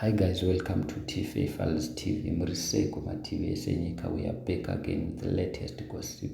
Hi guys, welcome to TFA Files TV. Muri sei kumativi ese enyika? We are back again with the latest gossip.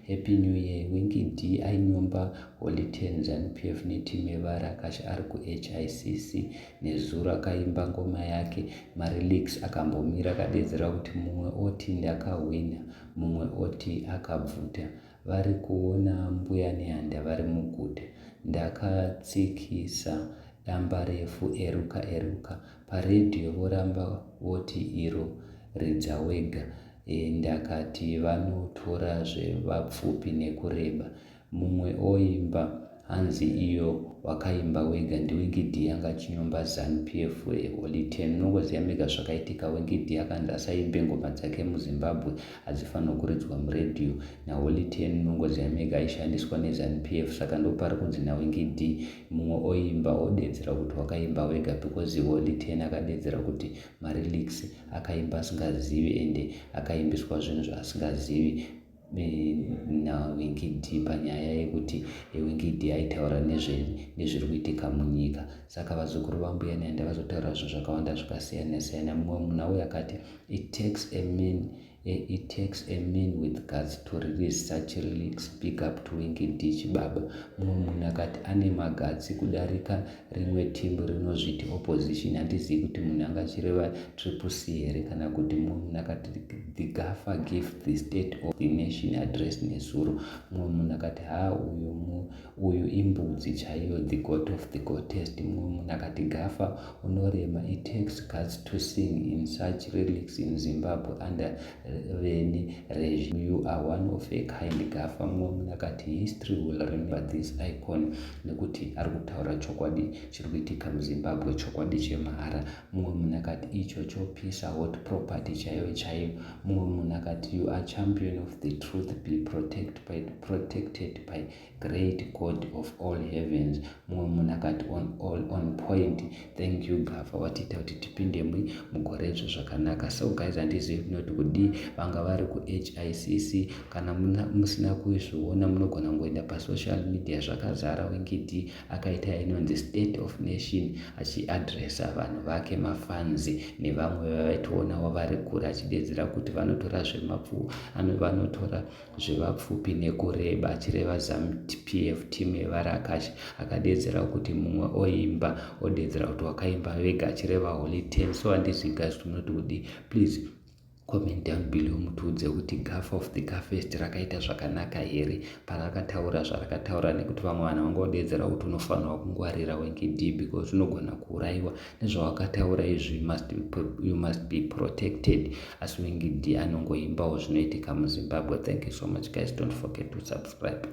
Happy New Year. Winky D ainyomba Holy Ten, ZANU-PF neteam yevarakashi ari kuHICC nezuro akaimba ngoma yake malyrics akambomira akadedzera kuti mumwe oti ndakahwina, mumwe oti akabvuta. Vari kuona mbuya nehanda vari muguta. Ndakatsikisa damba refu eruka eruka. Paredhiyo voramba voti iro ridza wega. Ndakati vanotora zvevapfupi nekureba. Mumwe oimba hanzi iyo wakaimba wega ndiWinky D anga achinyomba ZANU-PF Holy Ten. Munongoziva mega zvakaitika. Winky D akanzi asaimbe ngoma dzake muZimbabwe, hadzifanirwa kuridzwa muredhiyo naHoly Ten. Munongoziva mega aishandiswa neZANU-PF, saka ndopari kunzi naWinky D mumwe oimba odedzera kuti wakaimba wega because Holy Ten akadedzera kuti malyrics akaimba asingazivi ende akaimbiswa zvinhu zvaasingazivi naWinky D panyaya yekuti Winky D aitaura nezviri kuitika munyika. Saka vazukuru vambuya Nehanda vazotaura zvinhu zvakawanda zvakasiyana siyana. Mumwe munhu auya akati, It takes a man with guts to release such lyrics. Big up to Winky D chibaba." Mumwe munhu akati ane maguts kudarika rimwe team rinozviti opposition. Handizivi kuti munhu anga achireva Triple C here kana kuti. Mumwe munhu akati, "The Gafa give the State of the Nation address nezuro." Mumwe munhu akati, "Ha, uyu uyu imbudzi chaiyo, the goat of the goatest." Mumwe munhu akati, "Gafa unorema. It takes guts to sing in such lyrics in Zimbabwe under vene regime. You are one of a kind, Gafa." Mumwe munhu akati, "History will remember this icon," nekuti ari kutaura chokwadi chiri kuitika muZimbabwe, chokwadi chemahara. Mumwe munhu akati, "Icho chopisa, hot property chaiyo chaiyo." Mumwe munhu akati, "You are champion of the truth. Be protected by great God of all heavens." Mumwe munhu akati, On point. Thank you, Gafa, watiita kuti tipinde mugore izvo zvakanaka." So guys, handizivi kunoti kudii. Vanga vari kuHICC. Kana musina kuzviona, munogona kungoenda pasocial media, zvakazara. Winky D akaita inonzi State of Nation achiadresa vanhu vake, mafans nevamwe vavaitoonawo vari kure, achidedzera kuti vanotora zvemapfu, vanotora zvevapfupi nekureba, achireva ZANU-PF team yevarakashi. Akadedzera kuti mumwe oimba odedzera kuti wakaimba vega, achireva Holy Ten. So handizivi guys kuti munoti kudii. Please comment down below mutiudze kuti Gafa of the Gafest rakaita zvakanaka here parakataura zvarakataura, nekuti vamwe vanhu vangodedzera kuti unofanirwa kungwarira, Winky D, because unogona kuurayiwa nezvawakataura izvi. You must be protected. Asi Winky D anongoimbawo zvinoitika muZimbabwe. Thank you so much, guys. Don't forget to subscribe.